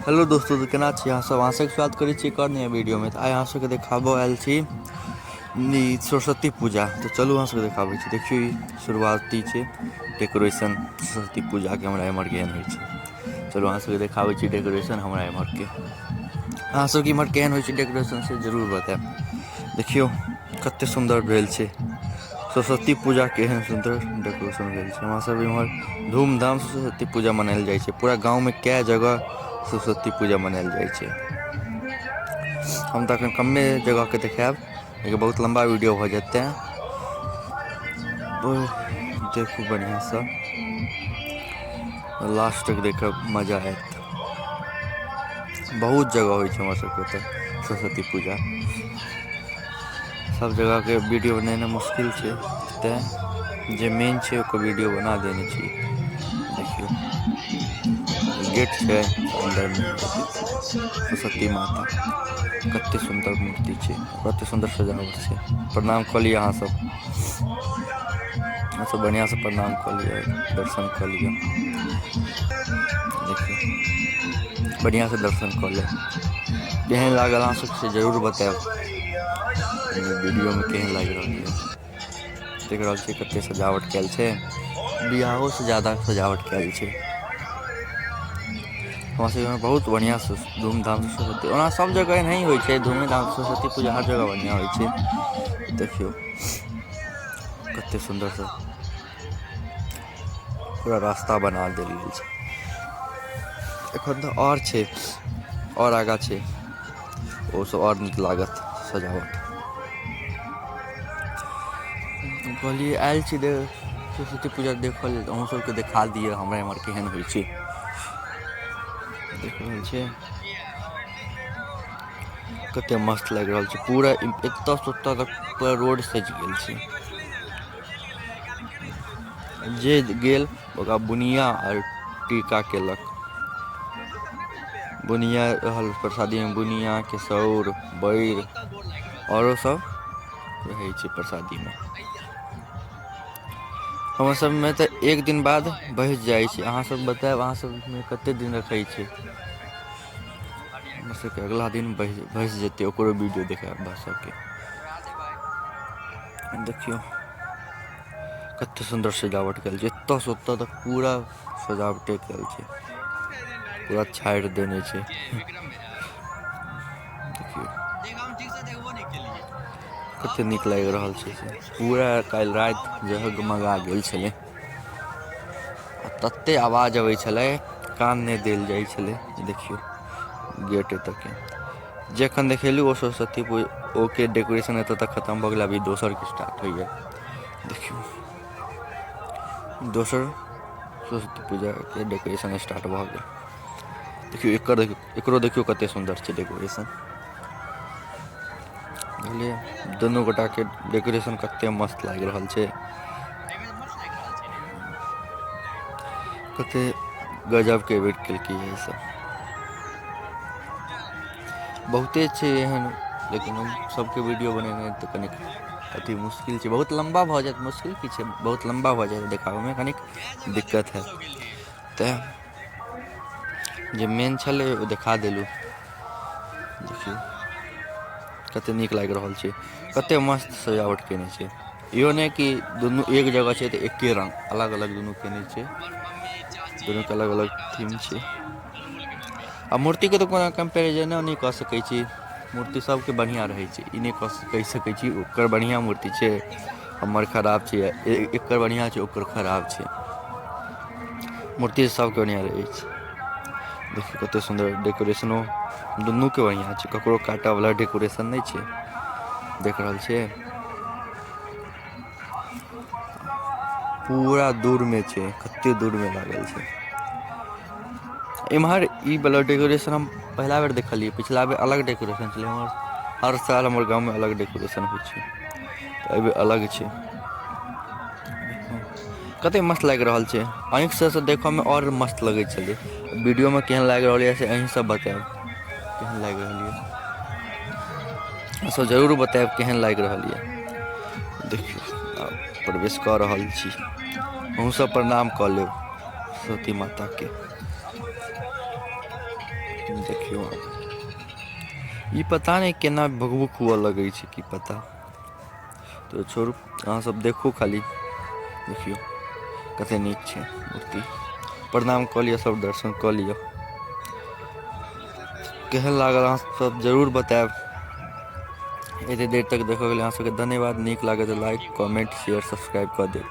Hello दोस्तों, तो केना छी अहाँ सब? अहाँ सबके स्वागत करै छी एक और नया वीडियो में। तो आइ अहाँ सबके देखाबऽ आयल छी ई सरस्वती पूजा। तो चलू अहाँ सबके देखाबै छी। देखियौ, ई शुरुआती छै डेकोरेशन सरस्वती पूजाके, हमरा एम्हर केहन होइ छै। चलू अहाँ सबके देखाबै छी डेकोरेशन हमरा एम्हरके। अहाँ सबके एम्हर केहन होइ छै डेकोरेशन, से जरूर बतायब। देखियौ, कते सुन्दर भेल छै सरस्वती पूजा। केहन सुन्दर डेकोरेशन भेल छै। हमरा सब इम्हर धूमधामसँ सरस्वती पूजा मनायल जाइ छै। पूरा गाँवमे कए जगह सरस्वती पूजा मनायल जाइ छै। हम तऽ एखन कमे जगहके देखायब, लेकिन बहुत लम्बा वीडियो भऽ जायत, तेँ देखू बढ़िआँसँ, लास्ट तक देखब, मजा आयत। बहुत जगह होइ छै हमरा सबके ओतऽ सरस्वती पूजा। सब जगहके वीडियो बनेनाइ मुश्किल छै, तेँ जे मेन छै ओकर वीडियो बना देने छी। देखियौ, गेट छै, अन्दरमे सरस्वती माता। कते सुन्दर मूर्ति छै, कते सुन्दर सजावट छै। प्रणाम कऽ लिअ अहाँ सब। अहाँ सब बढ़िआँसँ प्रणाम कऽ लिअ, दर्शन कऽ लिअ। देखियौ, बढ़िआँसँ दर्शन कऽ लेब। केहन लागल अहाँ सबके, से जरूर बतायब वीडियोमे, केहन लागि रहल यऽ। देख रहल छियै, कते सजावट कयल छै। बियाहोसँ ज्यादा सजावट कयल छै। हमरा सबके बहुत बढ़िआँसँ धूमधामसँ सरस्वती, ओना सब जगह एनाही होइ छै, धूमेधामसँ सरस्वती पूजा हर जगह बढ़िआँ होइ छै। देखियौ, कते सुन्दरसँ पूरा रास्ता बना देल गेल छै। एखन तऽ आओर छै, आओर आगाँ छै, ओ सब आओर नीक लागत सजावट। कहलियै, आयल छी देख सरस्वती पूजा देखऽ लेल, अहूँ सबके देखा दिअ हमरा एम्हर केहन होइ छै। देख रहल छियै, कते मस्त लागि रहल छै। पूरा एतऽ से ओतऽ तक पूरा रोड सजि गेल छै। जे गेल ओकरा बुनिया आर टीका केलक। बुनिया रहल प्रसादीमे, बुनिया, केसौर, बैर आओरो सब रहै छै प्रसादीमे। हमर सबमे तऽ एक दिन बाद बहि जाइ छै। अहाँ सब बतायब, अहाँ सबमे कते दिन रखै छै? हमर सबके अगला दिन भसि जेतै। ओकरो वीडियो देखायब भसऽके। देखियौ, कते सुन्दर सजावट कयल छै। एतऽ से ओतऽ तक पूरा सजावटे कयल छै, पूरा छाड़ि देने छै। देखियौ, कते नीक लागि रहल छै से। पूरा काल्हि राति जगमगा गेल छलै आ तते आवाज अबै छलै, कान नहि देल जाइ छलै। देखियौ, गेट एतऽके जे एखन देखेलहुँ, ओ सरस्वती पूजा ओके डेकोरेशन एतऽ तक खतम भऽ गेल। अभी दोसरके स्टार्ट होइए। देखियौ, दोसर सरस्वती पूजाके डेकोरेशन स्टार्ट भऽ गेल। देखियौ, एकर देखियौ, एकरो देखियौ, कते सुन्दर छै डेकोरेशन, बुझलियै? दुनू गोटाके डेकोरेशन कते मस्त लागि रहल छै, कते गजबके वेट केलकै ई सब। बहुते छै एहन, लेकिन हम सबके वीडियो बनेनाइ तऽ कनिक अथी मुश्किल छै, बहुत लम्बा भऽ जायत। मुश्किल की छै, बहुत लम्बा भऽ जायत, देखाबैमे कनिक दिक्कत हैत। तऽ जे मेन छलै, ओ देखा देलहुँ। देखियौ, कते नीक लागि रहल छै, कते मस्त सजावट केने छै। इहो नहि कि दुनू एक जगह छै तऽ एके रङ्ग, अलग अलग दुनू केने छै। दुनूके अलग अलग थीम छै। आ मूर्तिके तऽ कोनो कम्पेरिजनो नहि कऽ सकै छी। मूर्ति सबके बढ़िआँ रहै छै। ई नहि कहि सकै छी ओकर बढ़िआँ मूर्ति छै, हमर खराब छै, एकर बढ़िआँ छै, ओकर खराब छै। मूर्ति सबके बढ़िआँ रहै छै। देखियौ, कते सुन्दर डेकोरेशनो दुनूके बढ़िआँ छै। ककरो काटऽवला डेकोरेशन नहि छै। देख रहल छियै, पूरा दूरमे छै, कते दूरमे लागल छै। एम्हर ई वाला डेकोरेशन हम पहिला बेर देखलियै। पिछला बेर अलग डेकोरेशन छलै हमर। हर साल हमर गाँवमे अलग डेकोरेशन होइ छै, तऽ एहिबेर अलग छै। कते मस्त लागि रहल छै। आँखिसँ से देखऽमे आओर मस्त लगै छलै। वीडियोमे केहन लागि रहल यऽ, से अहीं सब बतायब, केहन लागि रहल यऽ। सब जरूर बतायब, केहन लागि रहल यऽ। देखियौ, आब प्रवेश कऽ रहल छी। अहूँ सब प्रणाम कऽ लेब सरस्वती माताके। देखियौ, ई पता नहि केना भुकभुक हुअ लगै छै, की पता। तऽ छोड़ू, अहाँ सब देखू खाली। देखियौ कते नीक छै मूर्ति। प्रणाम कऽ लिअ सब, दर्शन कऽ लिअ। केहन लागल अहाँ सब जरूर बतायब। एते देर तक देखऽ के लेल अहाँ सबके धन्यवाद। नीक लागल तऽ लाइक, कमेंट, शेयर, सब्सक्राइब कऽ देब।